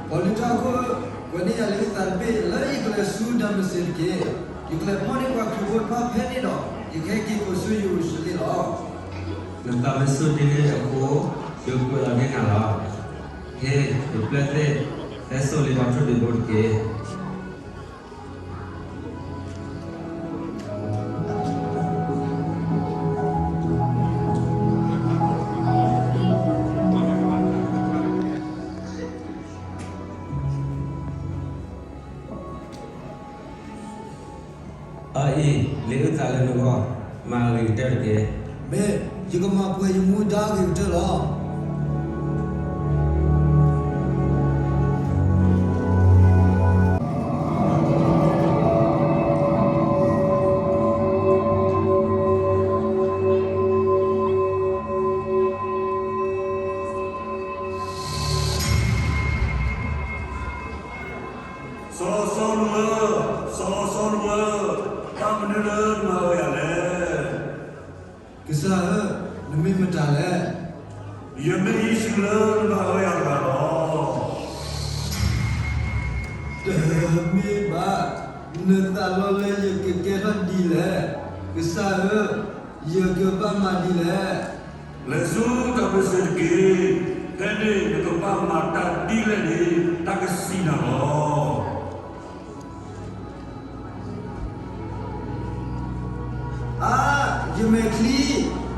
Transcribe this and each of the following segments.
ပှၤလုၢ်တၢ်အခိၣ်ဧၢ, ကွဲးန့ၢ်ယၤလၢယသးတဘ့ၣ် လၢယကလဲၤဆူဒၤမးစ့းတက့ၢ်. ယကလဲၤဖီၣ်န့ၢ်ပှၤခရံာ်ဖိတဖၣ်ဖဲန့ၣ်ဒီး ယကဟဲက့ၤခိးဆူယရူၤၡလ့ၣ်လီၤ. နသးမ့ၢ်ဆိၣ်တ့ၢ်လံအဃိ, ယကွဲးလီၤန့ၢ်နၤလီၤ. ဟ့ၣ်, ယပျဲၢ်သ့ၣ်, ဟဲစိာ်လံပှၤထိၣ်ဒံးဘိတက့ၢ်. အအံၤ, လံာ်အုၣ်သးလၢနဂီၢ်, မၤအဂ့ၤကတၢၢ်တက့ၢ်. မ့ၢ်, ယကမၤပှဲၤယမူဒါအဂ့ၤကတၢၢ်လီၤ. စီၤစီလူးဧၢ, စီၤစီလူးဧၢ, ဘၣ်မနုၤလၢနမၤအၢယၤလဲၣ်. ကစၢ်ဧၢ, နမ့ၢ်မတၤလဲၣ်. ယမ့ၢ်ယ့ၣ်ၡူးလၢနမၤအၢယၤတဂၤလီၤ. တမ့ၢ်ဘၣ်, နသးလီလၢယကကဲထီၣ်ဒ်လဲၣ်. ကစၢ်ဧၢ, ယကဘၣ်မၤဒ်လဲၣ်. လဲၤဆူဒၤမးစ့းတက့ၢ်. ဖဲန့ၣ်နကဘၣ်မၤတၢ်ဒ်လဲၣ်န့ၣ် တၢ်ကစံးနၤလီၤ. အါ, ယမဲာ်ချံ,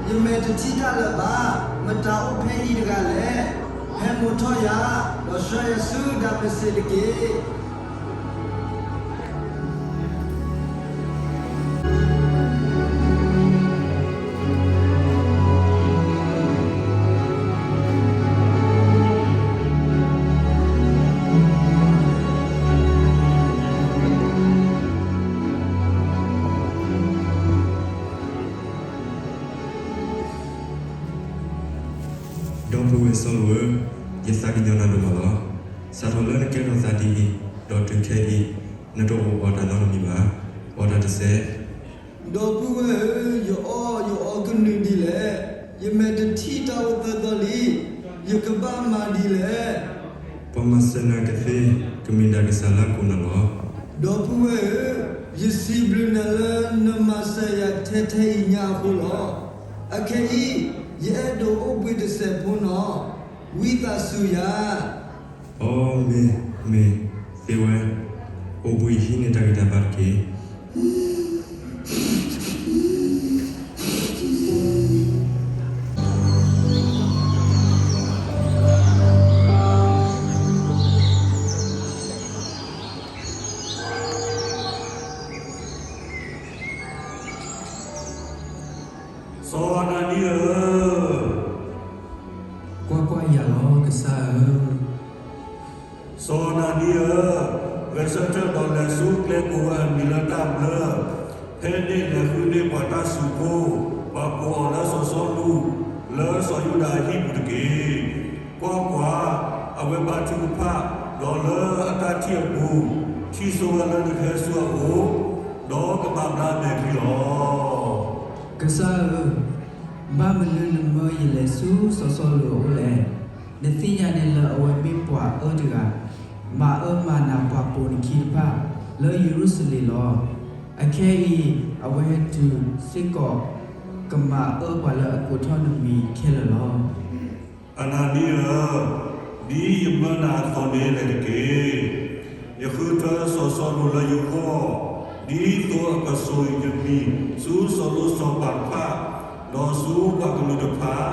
ယမဲာ်တထံၣ်တၢ်လၢၤဘၣ်. မတၤအိၣ်ဖဲအံၤတဂၤလဲၣ်. ဟဲမိာ်ထီၣ်ယၤ, ဒီးဆှၢယၤဆူဒၤမးစ့းတက့ၢ်. ဒီပုၢ်ဝဲၢ်စီလူးဧၢ, ယသးကညီၤနၤဒိၣ်မးလီၤ. စးထီၣ်လၢနကဲထီၣ်သးဒ်အံၤ, ဒီးတုၤခဲအံၤ, နတအိၣ်ဘၣ်တၢ်နီတမံၤဘၣ်, အိၣ်တၢ်တစဲး. ဒီပုၢ်ဝဲၢ်ဧၢ, ယအီၣ်ယအီကနုာ်ဒ်လဲၣ်. ယမဲာ်တထံၣ်တၢ်အိၣ်သၢသီလံ. ယကဘၣ်မၤဒ်လဲၣ်. ပှၤမၤစၢၤနၤကသ့, ကမ့ၢ်ဒၣ်ကစၢ်လၢအကိးနၤလီၤ. ဒီပုၢ်ဝဲၢ်ဧၢ, ယစံးဘျုးနၤလၢနမၤစၢၤယၤထဲထဲအံၤညါအဃိလီၤ. အခဲအံၤ, ယအဲၣ်ဒိးအိၣ်ဘှံးတစဲးဖိနီၤ. ဝံသးစူၤယၤ. အိ, မ့ၢ်, မ့ၢ်, သ့ဝဲ, အိၣ်ဘှံးဟံးန့ၢ်တၢ်ဂံၢ်တၢ်ဘါတက့ၢ်. စီၤအနၤနံဧၢ, ကွၢ်ကွၢ်, ယၤလီၤကစၢ်ဧၢ. စီၤအနၤနံဧၢ, ဂဲၤဆၢထၢၣ်ဒီးလဲၤဆူကျဲကိးဝဲအမံၤလၢတၢ်ဘျၢ, ဖဲန့ၣ်လဲၤဃုန့ၢ်ပှၤတၢ်စုဖိ, ပှၤကိးအီၤလၢစီၤစီလူး, လၢစီၤယူဒၤအဟံၣ်ပူၤတက့ၢ်. ကွၢ်ကွၢ်, အဝဲဘါထုကဖၣ်, ဒီးလၢအတၢ်ထံၣ်အပူၤ, ထံၣ်ဆိဝဲလၢနကဟဲဆူအအိၣ်, ဒီးကပာ်ဘျါအမဲာ်ချံလီၤ. ကစၢ်ဧၢ, ဘၣ်မနုၤနမၢယလဲၤဆူစီၤစီလူးအအိၣ်လဲၣ်. နသ့ၣ်ညါန့ၣ်လၢအဝဲမ့ၢ်ပှၤအၢတဂၤ, မၤအၢမၤနးပှၤပိာ်နခံတဖၣ်လၢယရူၤၡလ့ၣ်လီၤ. အခဲအံၤ, အဝဲဟဲတုၤစ့ၢ်ကီး, ကမၤအၢပှၤလၢအကိးထီၣ်နမံၤခဲလၢာ်လီၤ. အနၤနံဧၢ, ဒ်ယမၢနၤအသိးန့ၣ်လဲၤတက့ၢ်. ယဃုထၢစီၤစီလူးလၢယဂီၢ်, ဒ်သိးအကစိာ်ယမံၤဆူစီၤလိၤစီၤပၤတဖၣ်, ဒီးဆူပှၤကလုာ်တဖၣ်,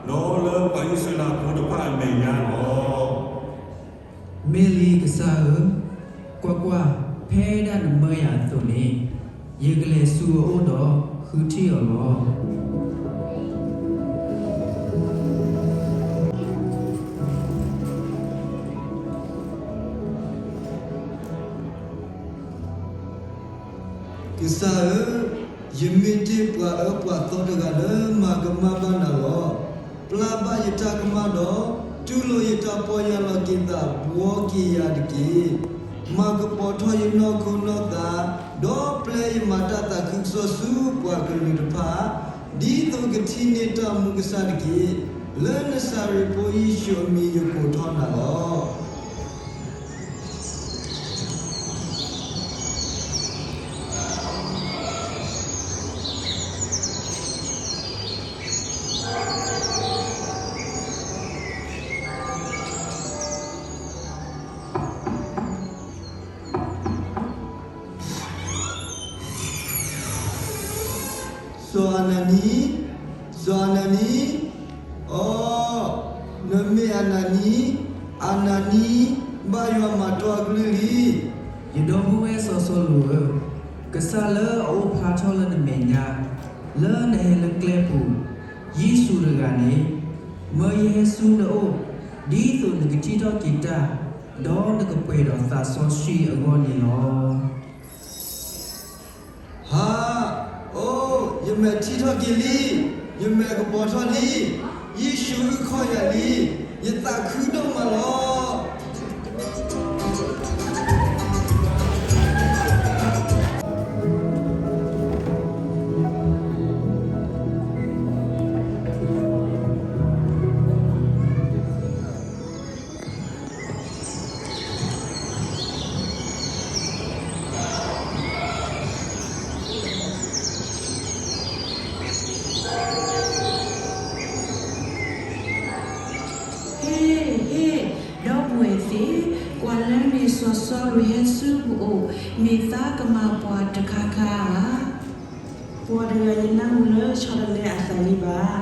ဒီးလၢပှၤအံၣ်စရ့လးဖိတဖၣ်အမဲာ်ညါလီၤ. မ့ၢ်လံကစၢ်ဧၢ, ကွၢ်ကွၢ်, ဖဲဒၣ်နမၢယၤအသိးန့ၣ်, ယကလဲၤဆူအအိၣ်ဒီးဃုထံၣ်အီၤလီၤ. ကစၢ်ဧၢ, ယမ့ၢ်တ့ၢ်ပှၤအၢပှၤသီတဂၤလၢမၤကမၣ်ဘၣ်နၤလီၤ. ပျၢ်ဘၣ်ယတၢ်ကမၣ်ဒီး, တူၢ်လိာ်ယတၢ်ပီၢ်ယၢ်လီၤက့ၤသးဘှီက့ၤယၤတက့ၢ်. မၤကပီၤထီၣ်ယနီၢ်ခိနီၢ်သး, ဒီးပျဲယမၤတၢ်သးခုကစီၣ်ဆူပှၤကလုာ်တဖၣ်, ဒ်သိးကထံၣ်န့ၢ်တၢ်မူကစၢ်တက့ၢ်. လၢနစၤရ့းဖိယ့ၣ်ၡူးအမံၤယကိးထီၣ်နၤလီၤ. နၤနံ, စီၤအနၤနံ, အိ, နမ့ၢ်အနၤနံ, အနၤနံ, ဘၣ်ယွၤမၤတီအကလုၢ်လံ. ယဒီပုၢ်ဝဲၢ်စီၤစီလူးဧၢ, ကစၢ်လၢအအိၣ်ဖျါထီၣ်လၢနမဲာ်ညါ, လၢနဟဲလၢကျဲပူၤ, ယ့ၣ်ၡူးတဂၤန့ၣ်, မၢယဟဲဆူနအိၣ်, ဒ်သိးနကထံၣ်ထီၣ်က့ၤတၢ်, ဒီးနကပှဲၤဒီးသးစီဆှံအဂီၢ်န့ၣ်လီၤ. ဟါ, အိ, ယမဲာ်ထံၣ်ထီၣ်က့ၤလံ, ယမဲာ်ကပီၤထီၣ်လံ, ယ့ၣ်ၡူးအုၣ်ခီၣ်ယၤလံ, ယသးခုဒိၣ်မးလီၤ. ဟ့ၣ်, ဟ့ၣ်, ဒီပုၢ်ဝဲၢ်သ့ၣ်, ကွၢ်လၢမ့ၢ်စီၤစီလူးဟဲဆူပအိၣ်, မ့ၢ်သးကမၤပှၤတခါခါဧါ. ပှၤတဂၤယနၢ်ဟူလၢဆီတလဲအသးလံဘၣ်,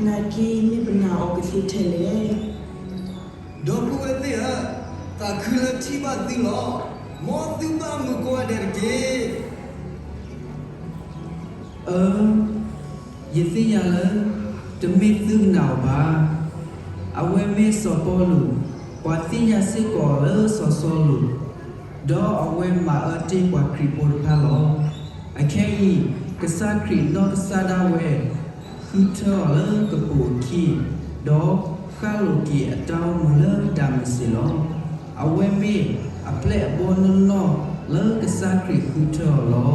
နာ်က့မ့ၢ်ပနာ်အီၤကသ့ထဲလဲၣ်. ဒီပုၢ်ဝဲၢ်သ့ၣ်ဧၢ, သးခုလၢထံၣ်ဘၣ်သုလီၤ. မ်သုဘၣ်မုာ်ကိးဂၤဒဲးတက့ၢ်. အၢ, ယသ့ၣ်ညါလၢ တမ့ၢ်သုကနာ်အီၤဘၣ်. အဝဲမ့ၢ်စီၤပီလူး, ပှၤသ့ၣ်ညါစ့ၢ်ကီးအီၤလၢစီၤစီလူး, ဒီးအဝဲမၤအၢတ့ၢ်ပှၤခရံာ်ဖိတဖၣ်လီၤ. အခဲအံၤ, ကစၢ်ခရံာ်နီၢ်ကစၢ်ဒၣ်ဝဲ ဃုထၢအီၤလၢကပိာ်အခံ, ဒီးဃၣ်လိာ်က့ၤအတၢ်အိၣ်မူလၢဒၤမးစ့းလီၤ. အဝဲမ့ၢ်အပျဲၢ်အဘီၣ်နီၢ်နီၢ်လၢကစၢ်ခရံာ်ဃုထၢအီၤလီ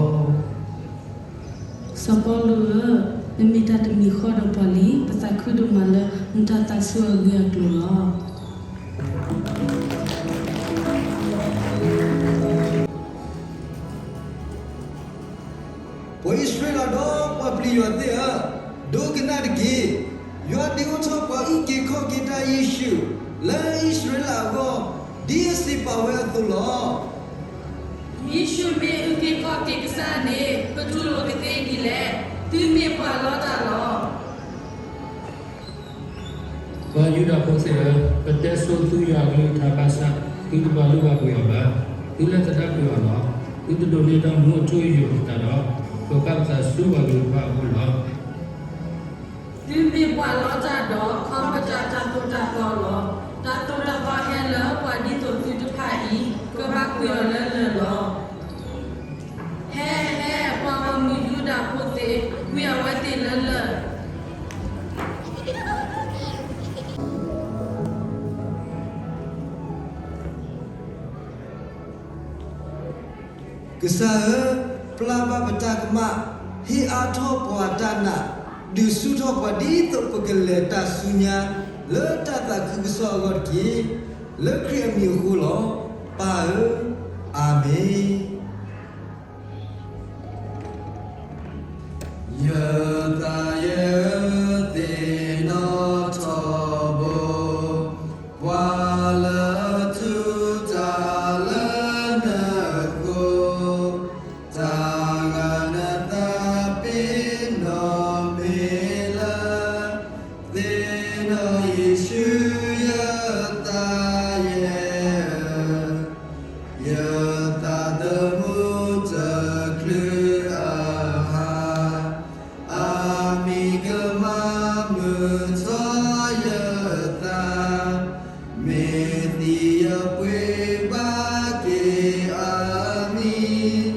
ၤ. စီၤပီလူးဧၢ, နမ့ၢ်တၢ်တမံၤဃီဒီးပှၤလံ, ပသးခုဒိၣ်မးလၢနတၢ်သးဆူအဂ့ၢ်အကျိၤလီၤ. ပှၤအံၣ်စရ့လးဒီးပှၤပျံၤယွၤသ့ၣ်ဧၢ, ဒိကနၣ်တက့ၢ်. ယွၤဒုးအိၣ်ထီၣ်ပှၤအုၣ်က့ၤခီၣ်က့ၤတၢ်ယ့ၣ်ၡူးလၢအံၣ်စရ့လးအဂီၢ်, ဒ်အစံးပာ်ဝဲအသိးလီၤ. ယ့ၣ်ၡူးမ့ၢ်အုၣ်က့ၤခီၣ်က့ၤကစၢ်န့ၣ် ပတူၢ်လိာ်ကသ့ဒ်လဲၣ်. သုမ့ၢ်ပှၤလီတၢ်လီၤ. ပှၤယူဒၤဖိသ့ၣ်ဧၢ, ပတဲဆိသုယွၤအကလုၢ်ကထါဘၣ်ဆၣ်, သုတပာ်လုၢ်ပာ်ပှ့ၤအီၤဘၣ်. သုလဲၤသဒၣ်ကွံာ်အီၤလီၤ. သုတဒိးန့ၢ်တၢ်မူအထူအယိာ်အသးဒီး, ပဘၣ်ပသးဆူပှၤကလုာ်တဖၣ်အအိၣ်လီၤ. သုမ့ၢ်ပှၤလီတၢ်ဒီး ခီပတာ်တၢ်သိၣ်တၢ်သီလီၤ. တၢ်သိၣ်တၢ်သီဟဲလၢပှၤဒ်သိးသုတဖၣ်အံၤ, ကဘၣ်ကွံာ်အီၤလၢလၢၢ်လီၤ. ဟဲ, ဟဲ, ပှၤဂီၢ်မုၢ်ယူဒၤဖိသ့ၣ်, ကွံာ်အဝဲသ့ၣ်လၢလၢၢ်. ကစၢ်ဧၢ, ပျၢ်ဘၣ်ပတၢ်ကမၣ်, ဟ့ၣ်အါထီၣ်ပှၤတၢ်နာ်, ဒုးဆူၣ်ထီၣ်ပှၤဒ်သိးပကလဲၤတၢ်ဆူညါ, လၢတၢ်သးခုကစီၣ်အဂီၢ်တက့ၢ်. လၢခရံာ်အမံၤအဃိလီၤ. ပၢ်ဧၢ, အၤမ့ၣ်. ယသးယဲၢ်ဧၢ, သ့ၣ်နီၣ်ထီဘိ, ပှၤလၢထူးတၢ်လၢနဃိ, တၢ်ဂၤနသးပ့ၤနီၣ်မ့ၢ်လၢ, သ့ၣ်နီၣ်ယ့ၣ်ၡူးယသးယဲၢ်ဧၢ, ယသးသမူတချုးအဟါ, အမံၤကမၤမုာ်ထီၣ်ယသး, မ့ၢ်သံယပှ့ၤဘၣ်က့ၤအမံၤ,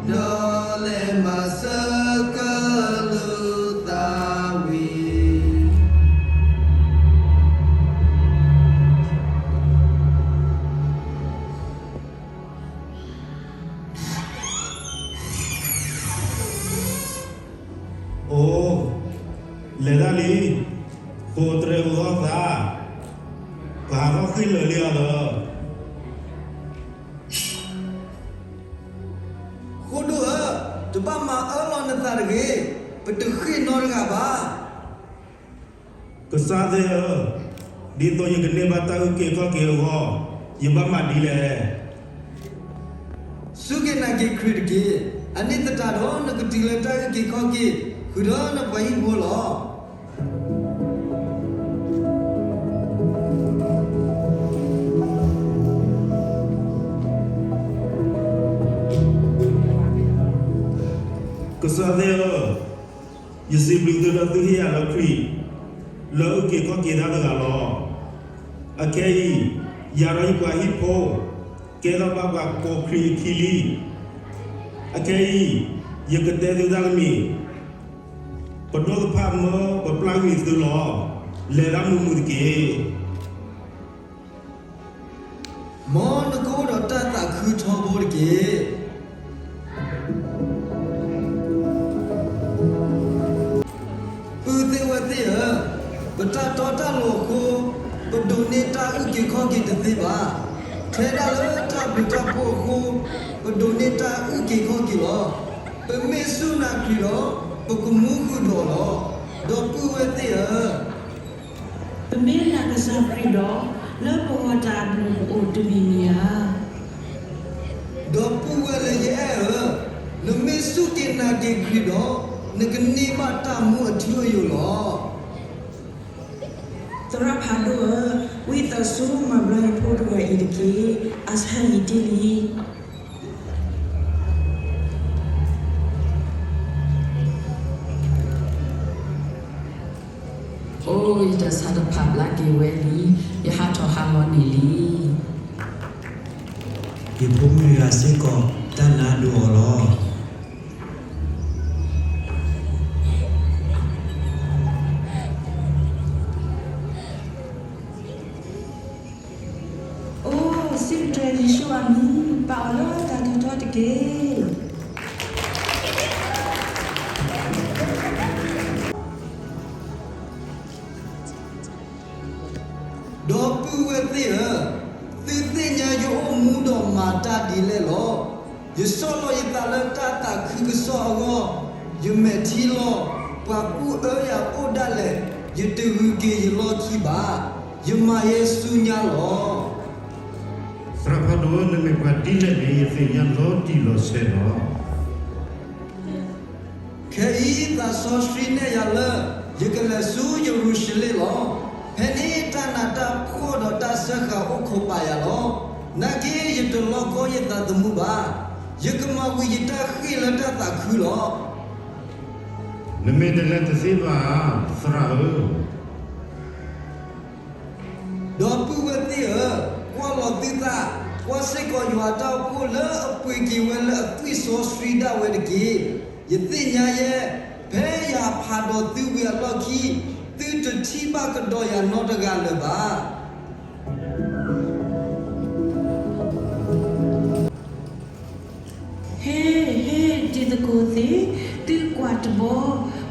ဒီးလဲၤမၤစၢၤကလူးသးဝံၤ. အိ, လဲၤတၢ်လံ, ဃိးတြဲၤအိးထီၣ်သး, ပဟးထီၣ်ဃ့ၢ်လၢာ်လံအီၤလီၤ. ဃိဒိၣ်ဧၢ, တဘၣ်မၤအၢလီၤနသးတဂ့ၤ, ပတဃ့ၢ်နီတဂၤဘၣ်. ကစၢ်သ့ၣ်ဧၢ, ဒ်သိးယကန့ၢ်ဘၣ်တၢ်အုၣ်က့ၤခီၣ်က့ၤအဂီၢ်, ယဘၣ်မၤဒ်လဲၣ်. စူၢ်က့ၤနာ်က့ၤခရံာ်တက့ၢ်. အန့ၣ်သတးဒီး နကတုၤလၢတၢ်အုၣ်က့ၤခီၣ်က့ၤ, ဃုာ်ဒီးနပှၤဟံၣ်ဖိလီၤ. ကစၢ်သ့ၣ်ဧၢ, ယစံးဘျုးသုဒီးသုဟ့ၣ်ယၤလၢခရံာ် လၢအုၣ်က့ၤခီၣ်က့ၤတၢ်တဂၤလီၤ. အခဲအံၤ, ယၤဒီးယပှၤဟံၣ်ဖိ ကဲထီၣ်ဘၣ်ပှၤကိးခရံာ်အခံလံ. အခဲအံၤ, ယကတဲသုတၢ်တမံၤ, ပဒိၣ်တဖၣ်မၢပပျၢ်ကွံာ်သုလီၤ. လဲၤတၢ်မုာ်မုာ်တက့ၢ်. မ်နကအိၣ်ဒီးတၢ်သးခုထီဘိတက့ၢ်. ပုၢ်သ့ၣ်ဝဲၢ်သ့ၣ်ဧၢ, ပတၢ်တီတၢ်လိၤအဃိ, ပဒိးန့ၢ်တၢ်အုၣ်က့ၤခီၣ်က့ၤတသ့ဘၣ်. ထဲဒၣ်လၢတၢ်ဘျုးတၢ်ဖှိၣ်အဃိ, ပဒိးန့ၢ်တၢ်အုၣ်က့ၤခီၣ်က့ၤလီၤ. ပမ့ၢ်စူၢ်နာ်ခရံာ်ဒီး, ပကမူဃုာ်ဒီးအီၤလီၤ. ဒီပုၢ်ဝဲၢ်သ့ၣ်ဧၢ, ပမ့ၢ်နာ်ကစၢ်ခရံာ်ဒီး, လၢပဂီၢ်တၢ်အဘျုးပအိၣ်တမံၤမံၤဧါ. ဒီပုၢ်ဝဲၢ်လၢယအဲၣ်ဧၢ, နမ့ၢ်စူၢ်က့ၤနာ်က့ၤခရံာ်ဒီး, နကန့ၢ်ဘၣ်တၢ်မူအထူအယိာ်လီၤ. သရၣ်ဖးဒိၣ်ဧၢ, ဝံသးစူၤမၤဘျါယဖိတဂၤအံၤတက့ၢ်. အဆၣ်ယံာ်တ့ၢ်လံ. အိၣ် ယတၢ်ဆါတဖးဘျါက့ၤဝဲလံ, ယဟးထီၣ်ဟးလီၤန့ၣ်လံ. ယဖိမုၣ်တဂၤစ့ၢ်ကီး တၢ်နါဒိၣ်အီၤလီၤ. အိၣ် စံးကတၢၢ်ယ့ၣ်ၡူးအမံၤ, ပာ်အီၤလၢတၢ်ထီထီတက့ၢ်. ဒီပုၢ်ဝဲၢ်သ့ၣ်ဧၢ, သုသ့ၣ်ညါယအိၣ်မူဒီးမၤတၢ်ဒ်လဲၣ်လီၤ. ယဆီၣ်လီၤယသးလၢတၢ်သးခုကစီၣ်အဂီၢ်, ယမဲာ်ထံလီၤ, ပှၤကူၣ်အၢယၤအိၣ်ဒၣ်လဲာ်, ယတဂုာ်က့ၤယလီၢ်ခံဘၣ်. ယမၤယဲဆူညါလီၤ. သရၣ်ဖးဒိၣ်ဧၢ, နမ့ၢ်ပှၤဒ်လဲၣ်န့ၣ် ယသ့ၣ်ညါလီၤတံၢ်လီၤဆဲးလီၤ. ခဲအံၤသးစီဆှံနဲၣ်ယၤလၢ ယကလဲၤဆူယရူၤၡလ့ၣ်လီၤ. ဖဲန့ၣ်တၢ်နးတၢ်ဖှီၣ်ဒီးတၢ်စၢဃာ်အိၣ်ခိးပာ်ယၤလီၤ. နာ်က့ ယတလီကီယသးသမူဘၣ်. ယကမၤဝံၤယတၢ်ဃ့ၢ်လၢတၢ်သးခုလီၤ. နမ့ၢ်တလဲၤတသ့ဘၣ်ဧါ, သရၣ်ဧၢ. ဒီပုၢ်ဝဲၢ်သ့ၣ်ဧၢ, ကွၢ်လီၤသုသး, ကွၢ်စ့ၢ်ကီးယွၤအတၢ်အိၣ်ဖှိၣ်လၢအပှ့ၤက့ၤဝဲလၢအသွံၣ်စီဆှံဒၣ်ဝဲတက့ၢ်. ယသ့ၣ်ညါယဲ, ဖဲယဟးဖးဒီးသုဝံၤအလီၢ်ခံ, သုတထံၣ်ဘၣ်ကဒီးယၤနီတဂၤလၢၤဘၣ်. ဟ့ၣ်, ဟ့ၣ်, တံၤသကိးသ့ၣ်, သုကွၢ်တဘီ,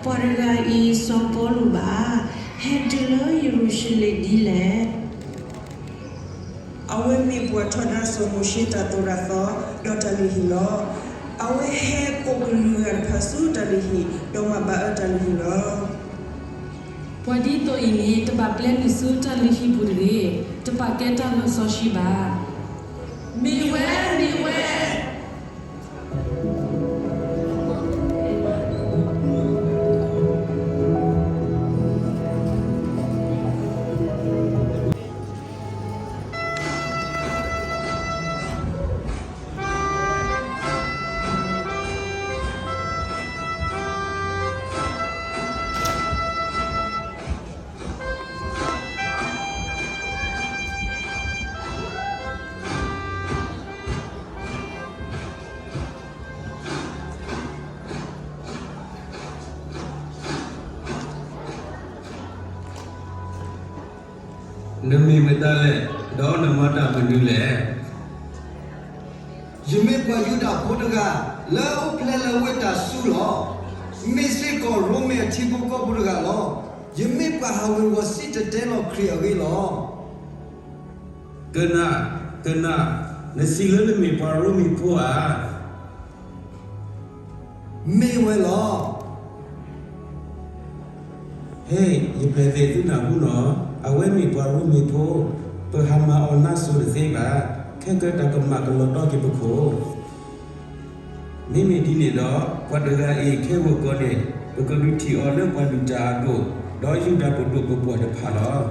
ပှၤတဂၤအံၤစီၤပီလူးဘၣ်. ဟဲတုၤလၢယရူၤၡလ့ၣ်ဒ်လဲၣ်. အဝဲမ့ၢ်ပှၤထီဒါစီၤမိၤၡ့တၢ်သိၣ်တၢ်သီ, ဒီးတၢ်လုၢ်ဟံၣ်လီၤ. အဝဲဟဲကိးကလုာ်ဂၤတဖၣ်ဆူတၢ်လုၢ်ဟံၣ်, ဒီးမၤဘၣ်အၢတၢ်လုၢ်ဟံၣ်လီၤ. ပှၤဒ်သိးအံၤန့ၣ် တဘၣ်ပျဲနုာ်ဆူတၢ်လုၢ်ဟံၣ်ပူၤတဂ့ၤ, တပာ်ကဲတၢ်လီၤစီဆှံဘၣ်. မ့ၢ်ဝဲ, မ့ၢ်ဝဲ. နမ့ၢ်မတၤလဲၣ်, ဒီးနမၤတၢ်မနုၤလဲၣ်. ယမ့ၢ်ပှၤယူဒၤဖိတဂၤ လၢအအိၣ်ဖျဲၣ်လၢဝ့ၢ်တၤစူလီၤ. မ့ၢ်စ့ၢ်ကီးရိမ့ၤအထံဖိကီၢ်ဖိတဂၤလီၤ. ယမ့ၢ်ပှၤဟးဝ့ၤဝီၤစံၣ်တဲၤတဲလီၤခရံာ်အဂ့ၢ်လီၤ. ကနၣ်, ကနၣ်, နစံးလၢနမ့ၢ်ပှၤရိမ့ၤဖိဧါ. မ့ၢ်ဝဲလီၤ. ဟ့ၣ်, ယပျဲၢ်သ့ၣ်သုနၢ်ဟူနီၤ, အဝဲမ့ၢ်ပှၤရိမ့ၤဖိ, ပဟးမၤအီၤနါစိၤတသ့ဘၣ်, ခဲကတၢၢ်ကမၣ်ကလီၤတီၢ်က့ၤပခိၣ်. မ့မ့ၢ်ဒ်န့ၣ်ဒီး ပှၤတဂၤအံၤခဲဂီၤကီးန့ၣ် ပကဒုးထံၣ်အီၤလၢပှၤလုၢ်တၢ်အဒိၣ်, ဒီးယူဒၤပဒိၣ်ပပှၢ်တဖၣ်လီၤ.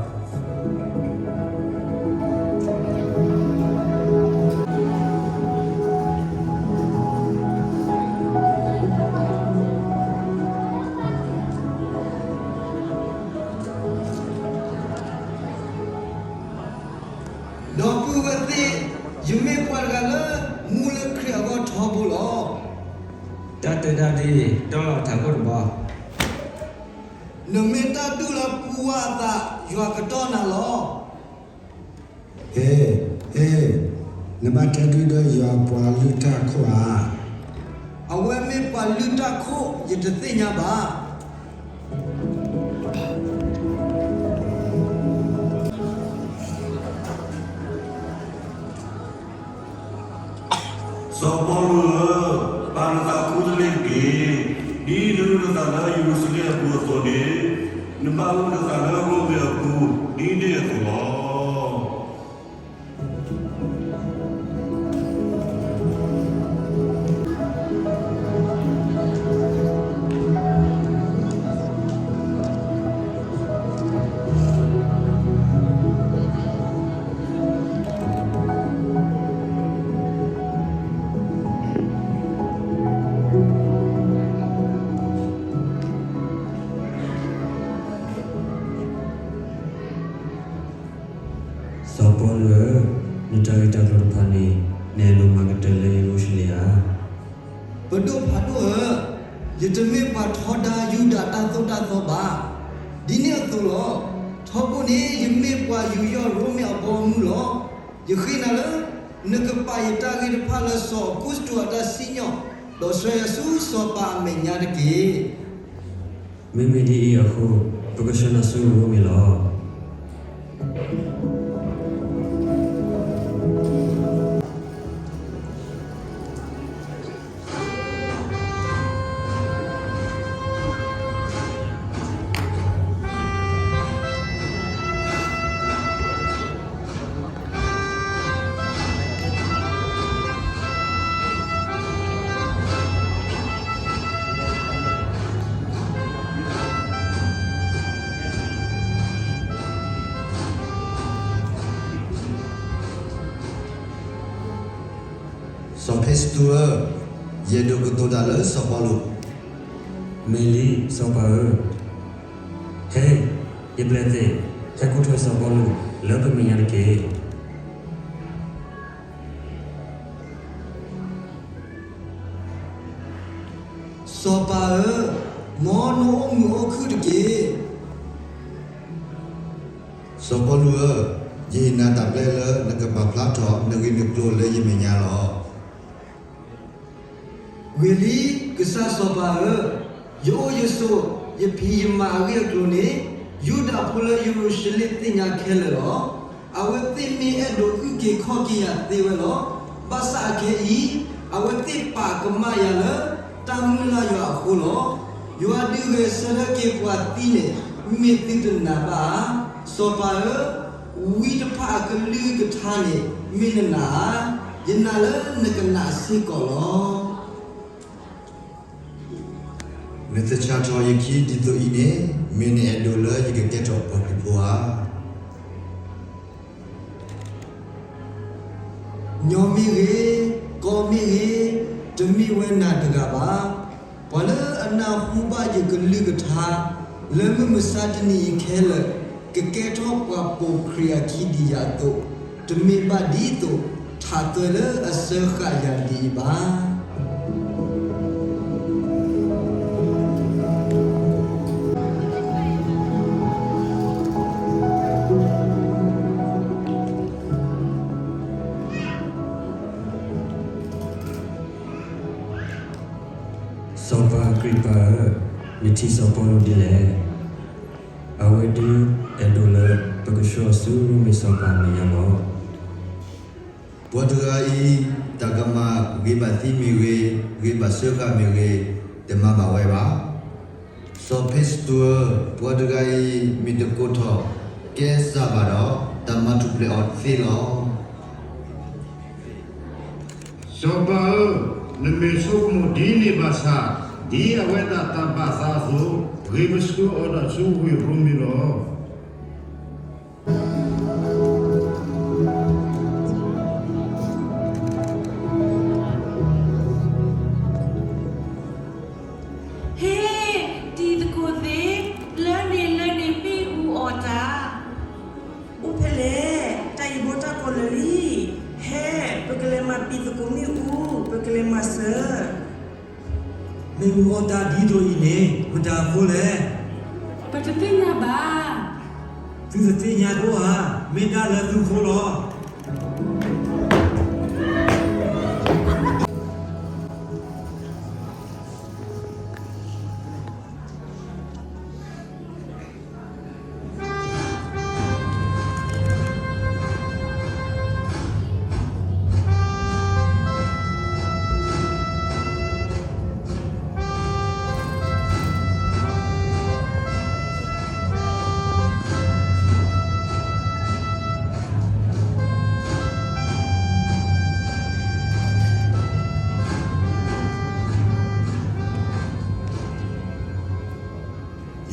ဒီပုၢ်ဝဲၢ်သ့ၣ်, ယမ့ၢ်ပှၤတဂၤလၢ မူလၢခရံာ်အဂီၢ်ထီဘိလီၤ. တၢ်တဲဒၣ်ဒ်အံၤ, တီလီၤထးခိၣ်တဘီ. နမ့ၢ်တၢ်ဒူၣ်လၢပူဝါအသး, ယွၤကတီၢ်နၤလီၤ. ဟ့, ဟ့, နဘၣ်တဲဒုဒီးယွၤပှၤလုၢ်တၢ်ခိၣ်ဧါ. အဝဲမ့ၢ်ပှၤလုၢ်တၢ်ခိၣ်, ယတသ့ၣ်ညါဘၣ်. စီၤပီလူးဧၢ, ပာ်နသးခူတလ့ၢ်တက့ၢ်. ဒ်နအုၣ်နသးလၢယရူၤၡလ့ၣ်အပူၤအသိးန့ၣ်, နဘၣ်အုၣ်နသးလၢရိမ့ၤအပူၤဒ်န့ၣ်အသိးလီၤ. စီၤပီလူးဧၢ, နတၢ်ဂ့ၢ်တၢ်ကျိၤတဖၣ်န့ၣ်, နအဲၣ်ဒိးမၤကတၢၢ်လၢယရူၤၡလ့ၣ်ဧါ. ပဒိၣ်ဖးဒိၣ်ဧၢ, ယတမ့ၢ်ပှၤထီဒါယူဒၤတၢ်သိၣ်တၢ်သီဘၣ်. ဒ်န့ၣ်အသိးလီၤ. ထီဘိန့ၣ် ယမ့ၢ်ပှၤယူးယီၣ်ရိမ့ၤအဘီအမုၢ်လီၤ. ယဃ့နၤလၢ နကပာ်ယတၢ်ဂ့ၢ်တဖၣ်လၢစီၤအီကူစတူးအတၢ်စံၣ်ညီၣ်, ဒီးဆှၢယၤဆူစီၤပၤအမဲာ်ညါတက့ၢ်. မ့မ့ၢ်ဒ်အံၤအဃိ, ပကဆှၢနၤဆူရိမ့ၤလီၤ. စီၤဖ့စတူးဧၢ, ယအဲၣ်ဒိးကတိၤတၢ်လၢစီၤပီလူး. မ့ၢ်လံ စီၤပၤဧၢ. ဟဲ, ယပျဲၢ်သ့ၣ်, ဟဲကိးထွဲစီၤပီလူးလၢပမဲာ်ညါတက့ၢ်. စီၤပၤဧၢ, မ်နအိၣ်မုာ်အိၣ်ခုၣ်တက့ၢ်. စီၤပီလူးဧၢ, ယဟ့ၣ်နၤတၢ်ဘျၢလၢနကပာ်ဖျါထီၣ်နဂ့ၢ်နကျိၤလၢယမဲာ်ညါလီၤ. ဂ့ၤလံ, ကစၢ်စီၤပၤဧၢ, ယအိၣ်ယဆိး, ယဖံးယမၤအဂ့ၢ်အကျိၤန့ၣ်, ယူဒၤဖိလၢယရူၤၡလ့ၣ်သ့ၣ်ညါခဲလၢာ်လီၤ. အဝဲသ့ၣ်မ့ၢ်အဲၣ်ဒိးအုၣ်က့ၤခီၣ်က့ၤယၤသ့ဝဲလီၤ. ဘၣ်ဆၣ်အခဲအံၤ, အဝဲသ့ၣ်ပာ်ကမၣ်ယၤလၢတၢ်မုၢ်လၢ်ယွၤအဃိလီၤ. ယွၤဒုးဂဲၤဆၢထၢၣ်က့ၤပှၤသံန့ၣ်, မ့ၢ်သုတနာ်ဘၣ်ဧါ. စီၤပၤဧၢ, ဝံတဖၣ်အကလုၢ်ကထါန့ၣ် မ့ၢ်နနာ်ဧါ. ယနာ်လၢနကနာ်စ့ၢ်ကီးလီၤ. နသဆၣ်ထီၣ်ယခံဒ်သိးအံၤန့ၣ်, မ့ၢ်နအဲၣ်ဒိးလၢယကကဲထီၣ်ပှၤခရံာ်ဖိဧါ. ညီမ့ၢ်ဂ့ၤ, ကီမ့ၢ်ဂ့ၤ, တမ့ၢ်ဝဲနၤတဂၤဘၣ်. ပှၤလၢအနၢ်ဟူဘၣ်ယကလုၢ်ကထါ လၢမုၢ်မဆါတနံၤအံၤခဲလၢာ် ကကဲထီၣ်ပှၤပိာ်ခရံာ်အခံဒ်ယၤအသိး, တမ့ၢ်ဘၣ်ဒ်သိး ထးသွဲလၢအစၢဃာ်ယၤဒ်အံၤဘၣ်. စီၤပၤအကရံၣ်ပၤဧၢ, နထံၣ်စီၤပီလူးဒ်လဲၣ်. အဝဲဒုးအဲၣ်ဒိးလၢပကဆှၢအီၤဆူရိမ့ၤစီၤပၤအမဲာ်ညါလီၤ. ပှၤတဂၤအံၤ တၢ်ကမၣ်ဂ့ၤဘၣ်သံမ့ၢ်ဂ့ၤ, ဂ့ၤဘၣ်စၢဃာ်မ့ၢ်ဂ့ၤ, တမၤဘၣ်ဝဲဘၣ်. စီၤဖ့စတူးဧၢ, ပှၤတဂၤအံၤ မ့ၢ်တကိးထီၣ်ကဲစၢ်ဘၣ်ဒီး တၢ်မၤထူၣ်ဖျဲးအီၤသ့လီၤ. စီၤပၤဧၢ, နမ့ၢ်ဆိကမိၣ်ဒ်န့ၣ်ဘၣ်ဆၣ်, ဒ်အဝဲဒၣ်တၢ်ဘၣ်သးအသိး, ဂ့ၤပဆှၢအီၤဒၣ်ဆူဝ့ၢ်ရိမ့ၤလီၤ. ဟ့ၣ်, တံၤသကိးသ့ၣ်, လၢန့ၣ်လၢန့ၣ် မ့ၣ်အူအီၣ်တၢ်, အိၣ်ဖဲလဲၣ်, တၢ်အံၤဘီတၢ်ကိးလၢာ်လံ. ဟဲ, ပကလဲၤမၤတံၤသကိးမ့ၣ်အူ, ပကလဲၤမၤစၢၤ. မ့ၣ်အူအီၣ်တၢ်ဒ်သိးအံၤန့ၣ် မတၤအဃိလဲၣ်. ပတသ့ၣ်ညါဘၣ်. သုတသ့ၣ်ညါတအိၣ်ဧါ, မ့ၢ်ဒၣ်လၢသုဃိလီၤ.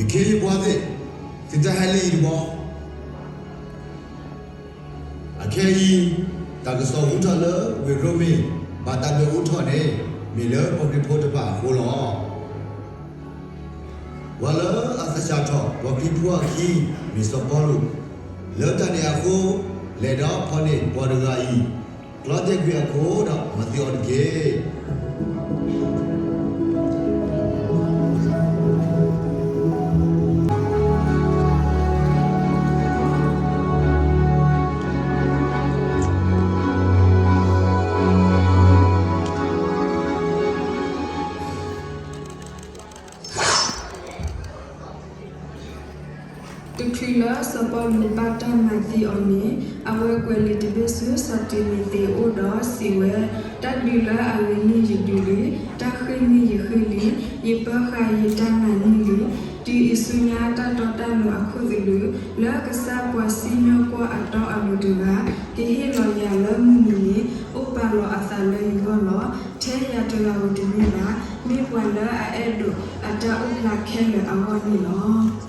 ယခ့ယပှၤသ့ၣ်, သုတၢ်ဟဲလၢယံၤတဘျီ. အခဲအံၤ, တၢ်ကစီၣ်ဟူထီၣ်လၢဝ့ၢ်ရိမ့ၤ ဘၣ်တၢ်ဒွဲၣ်အူထီၣ်န့ၣ် မ့ၢ်လၢပှၤခရံာ်ဖိတဖၣ်အဃိလီၤ. ပှၤလၢအသဆၣ်ထီၣ်ပှၤခရံာ်ဖိအခံ မ့ၢ်စီၤပီလူး, လၢတၢ်န့ၣ်အဃိ, လဲၤဒီးဖီၣ်န့ၢ်ပှၤတဂၤအံၤ, ကျီတဲာ်ကွံာ်အခိၣ်ဒီးမၤသံအီၤတက့ၢ်. တချုးလၢစီၤပီလူးဘၣ်တၢ်မၤသံအီၤန့ၣ်, အဝဲကွဲးလံာ်တဘ့ၣ်ဆူစီၤတံၤမသ့းအအိၣ်ဒီးစံးဝဲ, တၢ်ဒုးလၢအဂ့ၤန့ၣ်ယဒုးလံ, တၢ်ဃ့ၢ်န့ၣ်ယဃ့ၢ်လံ, ယပၢဃာ်ယတၢ်နာ်န့ၣ်လံ. တုၤအံၤဆူညါတၢ်တီတၢ်လိၤအခိၣ်သလုး, လၢကစၢ်ပှၤစံၣ်ညီၣ်ကွီၢ်အတီအလိၤတဂၤ, ကဟ့ၣ်လီၤယၤလၢမုၢ်နံၤန့ၣ်, အိၣ်ပာ်လီၤအသးလၢယဂီၢ်လီၤ. ထဲယၤတဂၤဧိၤတမ့ၢ်ဘၣ်, မ့ၢ်ပှၤလၢအအဲၣ်ဒိးအတၢ်အိၣ်ဖျါခဲလၢာ်အဂီၢ်န့ၣ်လီၤ.